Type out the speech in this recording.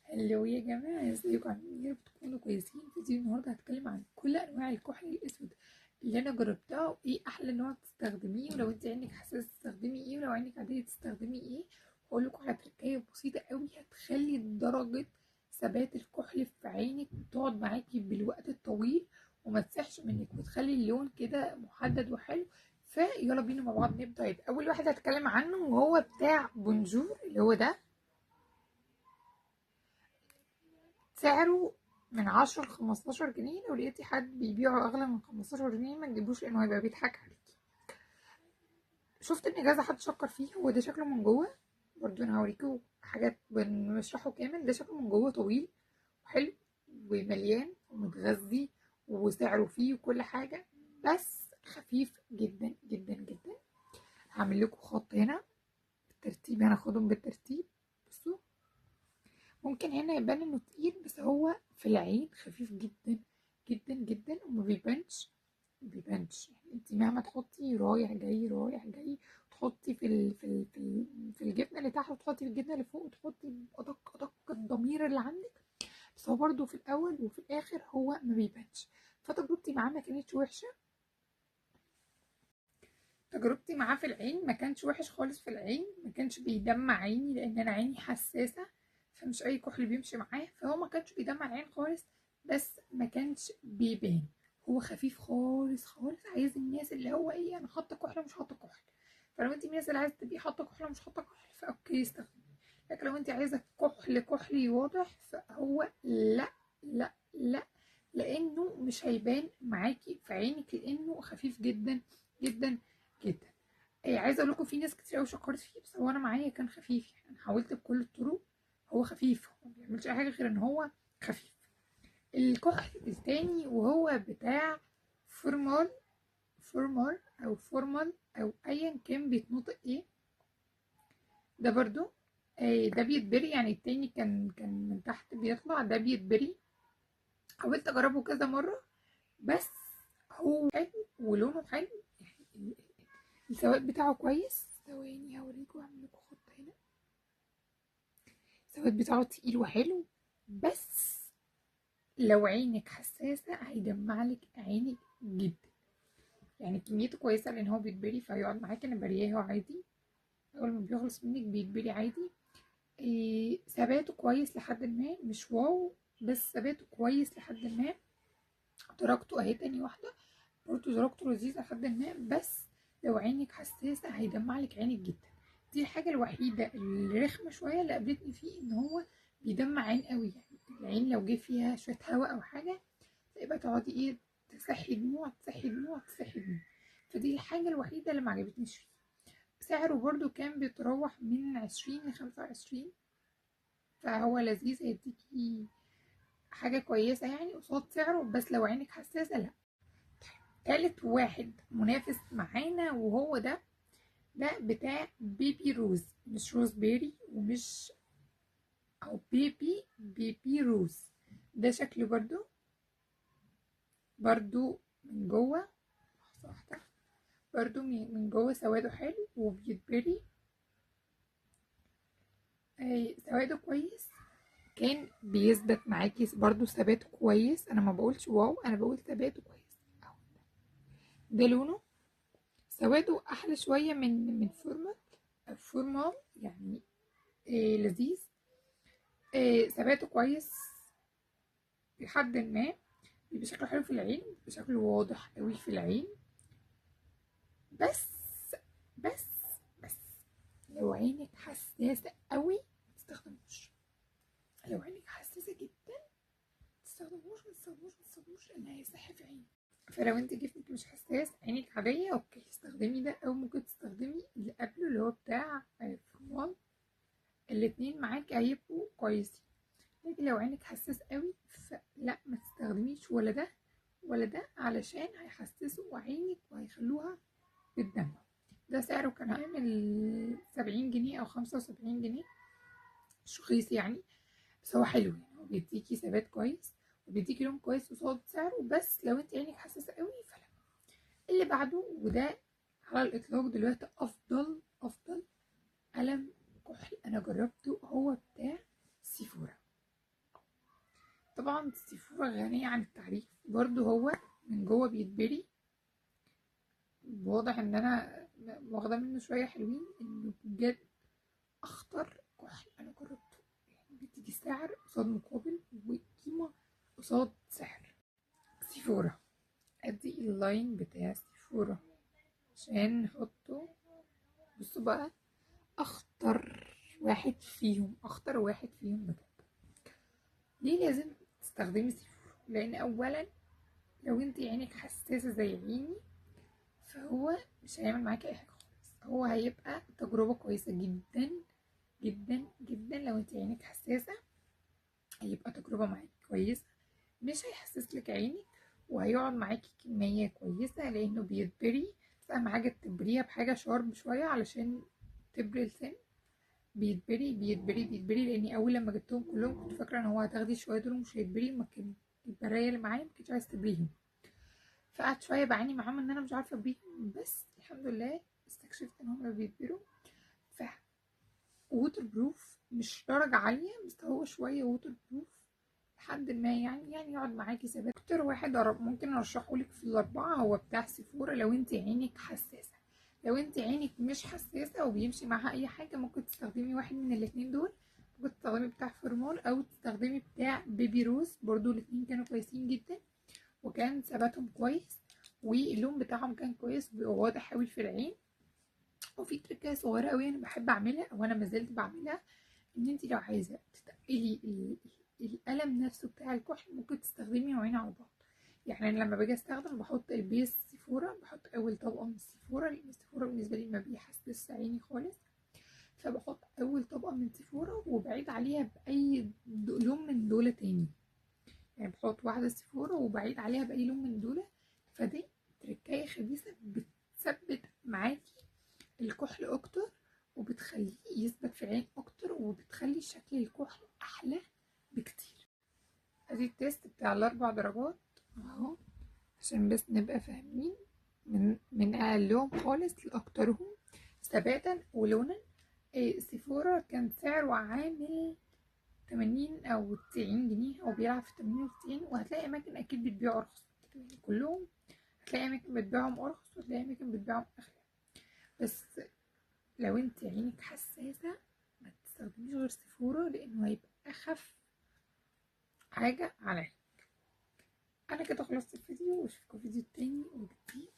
Hello يا جماعة، ازيكم؟ عاملين ايه؟ بتكونوا كويسين. فيديو النهارده هتكلم عن كل انواع الكحل الاسود اللي انا جربتها، وايه احلى نوع تستخدميه، ولو انت عينك حساسة تستخدمي ايه، ولو عينك عادية تستخدمي ايه. هقول لكم على تركايه بسيطة قوي هتخلي درجه ثبات الكحل في عينك تقعد معاكي بالوقت الطويل وما تسحش منك، وتخلي اللون كده محدد وحلو. فيلا بينا مع بعض نبدا. طيب اول واحد هتكلم عنه وهو بتاع بونجور اللي هو ده، سعره من 10 ل 15 جنيه. لو لقيتي حد بيبيعه اغلى من 15 جنيه ما تجيبوش، لانه هيبقى بيضحك عليكي. شفت ان كذا حد شكر فيه. هو ده شكله من جوه، برضو انا هوريكم حاجات بنشرحه كامل. ده شكله من جوه طويل وحلو ومليان ومتغذي وسعره فيه وكل حاجة، بس خفيف جدا جدا جدا. هعمل لكم خط هنا بالترتيب، هناخدهم بالترتيب. بصوا ممكن هنا يبان انه تقيل، بس هو في العين خفيف جدا جدا جدا وما بيبانش، ما بيبانش. يعني انت مهما تحطي رايح جاي رايح جاي، تحطي في الجبنة اللي تحت وتحطي في الجبنة اللي فوق وتحطي ادق ادق الضمير اللي عندك، بس هو برده في الاول وفي الاخر هو ما بيبانش. فتجربتي معاه ما كانتش وحشة، تجربتي معاه في العين ما كانش وحش خالص. في العين ما كانش بيدمع عيني، لان انا عيني حساسة فمش اي كحل بيمشي معاه، فهو ما كانش بيدمع العين خالص، بس ما كانش بيبان. هو خفيف خالص خالص، عايز الناس اللي هو ايه، انا حاطه كحلة مش حاطه كحل. فلو انت من الناس اللي عايزه تبقي حاطه كحلة مش حاطه كحل ف okay استخدمي، لكن لو انت عايزه كحل كحلي واضح فهو لا لا لا، لانه مش هيبان معاكي في عينك، لانه خفيف جدا جدا جدا. عايزه اقول لكم في ناس كتير قوي شكرت فيه، بس هو انا معايا كان خفيف، يعني انا حاولت بكل الطرق هو خفيف، هو ما بيعملش اي حاجة غير ان هو خفيف. الكحل التاني وهو بتاع فورمال، فورمال او فورمال او ايا كان بيتنطق ايه، ده برضو ده بيتبري. يعني التاني كان من تحت بيطلع، ده بيتبري. حاولت اجربه كذا مرة، بس هو حلو ولونه حلو، يعني السواد بتاعه كويس. ثواني هوريكم، اعمل لكم خط هنا. السواد بتاعه تقيل وحلو، بس لو عينك حساسة هيدمع لك عينك جدا. يعني كميته كويسة لان هو بيتبري، فهيقعد معاكي. انا برياه عادي، اول ما بيخلص منك بيتبري عادي. ثباته كويس لحد ما، مش wow بس ثباته كويس لحد ما. درجته اهي تاني واحدة برضو درجته لذيذة لحد ما، بس لو عينك حساسة هيدمع لك عينك جدا. دي الحاجة الوحيدة اللي رخمة شوية اللي قابلتني فيه، ان هو بيدمع عين قوي. يعني العين لو جه فيها شوية هواء او حاجة تبقى تقعدي ايه، تسحي دموع تسحي دموع تسحي دموع. فدي الحاجة الوحيدة اللي ما عجبتنيش فيه. سعره برضو كان بيتراوح من 20 ل 25، فهو لذيذ، هيديكي حاجة كويسة يعني قصاد سعره، بس لو عينك حساسة لا. طيب تالت واحد منافس معانا وهو ده بتاع بيبي روز، مش روز بيري ومش او بيبي، بيبي روز. ده شكله برضو من جوه، لحظة واحدة، برضو من جوه سواده حلو وبيتبري، سواده كويس، كان بيثبت معاكي برضو ثباته كويس. انا ما بقولش wow، انا بقول ثباته كويس. اهو ده لونه، سواده احلى شوية من فورمال، فورمال يعني لذيذ، ثباته كويس لحد ما، بيبقى شكله حلو في العين، بيبقى شكله واضح قوي في العين. بس بس بس لو عينك حساسة قوي ما تستخدموش، لو عينك حساسة جدا ما تستخدموش ما تستخدموش ما تستخدموش، لان هيسح في عينك. فلو انت جفنك مش حساس، عينك عادية، okay استخدمي ده، او ممكن تستخدمي اللي قبله اللي هو بتاع فورمال، الاتنين معاك هيبقوا كويسين. لكن لو عينك حساس قوي فلا ما تستخدميش ولا ده ولا ده، علشان هيحسسوا عينك وهيخلوها بتدمع. ده سعره كان عامل 70 جنيه او 75 جنيه، مش رخيص يعني، بس هو حلو. يعني هو بيديكي ثبات كويس وبيديكي لون كويس قصاد سعره، بس لو انت عينك حساسة قوي فلا. اللي بعده وده على الاطلاق دلوقتي افضل قلم كحل انا جربته، هو بتاع سيفورا. طبعا سيفورا غنية عن التعريف، برضو هو من جوه بيتبري، واضح ان انا واخده منه شوية حلوين، انه بجد اخطر كحل انا جربته، يعني بتيجي سعر قصاد مقابل وقيمه قصاد سعر. سيفورا، ادي ال line بتاع سيفورا عشان نحطه. بصوا بقى اخطر واحد فيهم، اخطر واحد فيهم بجد. ليه لازم تستخدمي سيفورا؟ لان اولا لو انت عينك حساسة زي عيني فهو مش هيعمل معاكي اي حاجة خالص، هو هيبقى تجربه كويسة جدا جدا جدا. لو انت عينك حساسة هيبقى تجربه معاكي كويسة، مش هيحسس لك عينك، وهيقعد معاكي كمية كويسة لانه بيتبري. بس اهم حاجة تبريها بحاجة sharp شوية علشان تبري السن. بيتبري بيتبري بيتبري، لاني اول لما جبتهم كلهم كنت فاكره ان هو هتاخدي شوية دول مش هيتبري، ما كان البرايه اللي معايا ما كانتش عايزه تبريهم، فقعدت شوية بعاني معاهم ان انا مش عارفه ابريهم، بس الحمد لله استكشفت ان هم بيتبروا. ف waterproof مش درجه عالية، بس هو شوية waterproof لحد ما يعني يقعد معاكي ثبات. اكتر واحد ممكن ارشحهولك في الاربعة هو بتاع سيفورا لو انت عينك حساسة. لو انت عينك مش حساسة وبيمشي معاها اي حاجة ممكن تستخدمي واحد من الاتنين دول، ممكن تستخدمي بتاع فورمول او تستخدمي بتاع بيبي روز، برضو الاتنين كانوا كويسين جدا وكان ثباتهم كويس واللون بتاعهم كان كويس وبيبقى واضح قوي في العين. وفي تركايه صغيرة قوي انا بحب اعملها وانا مازلت بعملها، ان انت لو عايزه تتقلي القلم نفسه بتاع الكحل ممكن تستخدمي نوعين على بعض. يعني انا لما باجي استخدم بحط ال base سيفورا، بحط اول طبقه من سيفورا لان سيفورا بالنسبة لي ما بيحسسش عيني خالص، فبحط اول طبقه من سيفورا وبعيد عليها باي لون من دول تاني، يعني بحط واحدة سيفورا وبعيد عليها باي لون من دول. فدي تركايه خبيثة بتثبت معاكي الكحل اكتر وبتخليه يثبت في العين اكتر وبتخلي شكل الكحل احلى بكتير. ادي ال test بتاع الاربع درجات اهو عشان بس نبقى فاهمين من اقلهم خالص لاكترهم ثباتا ولونا. سيفورا كان سعره عامل 80 او 90 جنيه، او بيلعب في 80 و90، وهتلاقي اماكن اكيد بتبيعه ارخص، يعني كلهم هتلاقي اماكن بتبيعهم ارخص وهتلاقي اماكن بتبيعهم اغلى. بس لو انت عينك حساسة ما تستخدميش غير سيفورا لانه هيبقى اخف حاجة على عينك. انا كده خلصت الفيديو، واشوفكم فيديو تاني وجديد.